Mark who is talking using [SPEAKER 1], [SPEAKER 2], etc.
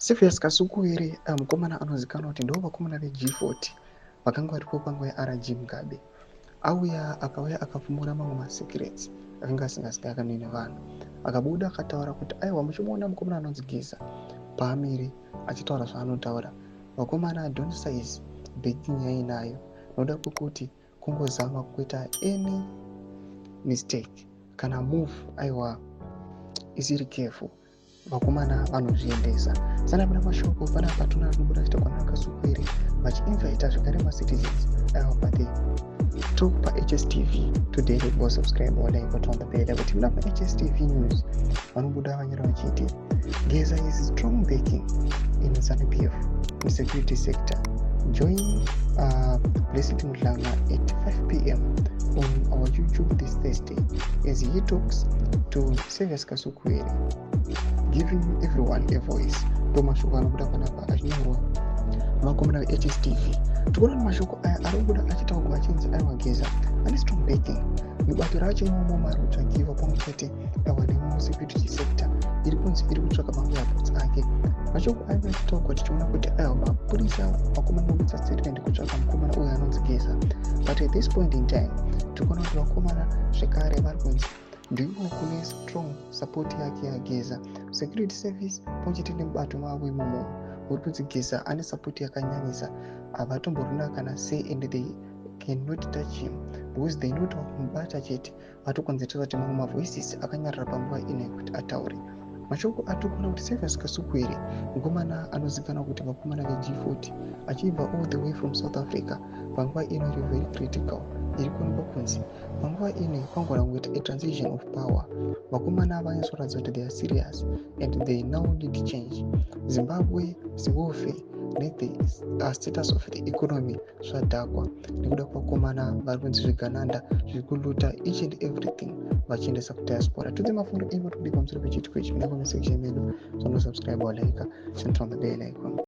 [SPEAKER 1] Saviour Kasukuwere, mukomana anozikanwa kuti ndo vakomana veG40 vakanga varipo panguva yaRG Mugabe, auya akauya akapfumura mamwe masecrets akanga asingazivikanwi nevanhu. Akabuda akataura kuti aiwa, muchimuona mukomana anonzi Geza paamire achitaura zvaanotaura, vakomana, don't size backing yainayo noda kwekuti kungozama kuita any mistake kana move, aiwa, isiri careful, vakomana vanozviendesa sana. Pana mashoko panapa tona anobuda achitaurwa naKasukuwere vachiinvita zvekare macitizens, aiwa, pathe talk paHSTV today. Go subscribe, walike, turn the bell kuti muna paHSTV News vanobuda vanyora vachiti Geza is strong backing in ZANU PF in security sector. Join Blessed Mhlanga at 5 p.m. on our YouTube this Thursday as he talks to Saviour Kasukuwere, giving everyone a voice. Ndo mashoko anobuda panapa achinyorwa vakomana veHSTV. Tikuona kuti mashoko aya ari kubuda achitaurwa achinzi aiwa, Geza ane strong backing mubato racho imomo mari kutsvagiwa pamwe chete, aiwa, nemusecurity sector iri kunzi iri kutsvaka mawhereabouts ake. Mashoko aya achitaurwa tichiona kuti aiwa, mapurisa, vakomana vobudisa statement kutsvaka mukomana uyu anonzi Geza. But at this point in time tikuona kuti vakomana zvekare vari kunzi ndiko kune strong support yake yaGeza, security service pamwe chete nemubato mavo imomo. Uri kunzi Geza ane support yakanyanyisa, havatomborina kana say and they cannot touch him because they know kuti vakumubata chete vatokonzeresa kuti mamwe mavoices akanyarara panguva ino kuti ataure. Mashoko atikuona kuti Saviour Kasukuwere, mukomana anozikanwa kuti vakomana veG40, achibva all the way from South Africa, panguva ino iri very critical, iri kuonekwa kunzi panguva ino kwangona kuita atransition of power. Vakomana vanyatsoratidza kuti they are serious and they now need change. Zimbabwe welfare nethe status of the economy zvadhakwa nekuda kwevakomana vari kunzi zvigananda zviri kuloota each and everything vachiendesa kudiaspora. Tudze mafungiro enyu matokudii pamusoro pechiitiko ichi muna comment section medu. Zvanosubscribe, walike, turn on the bell icon.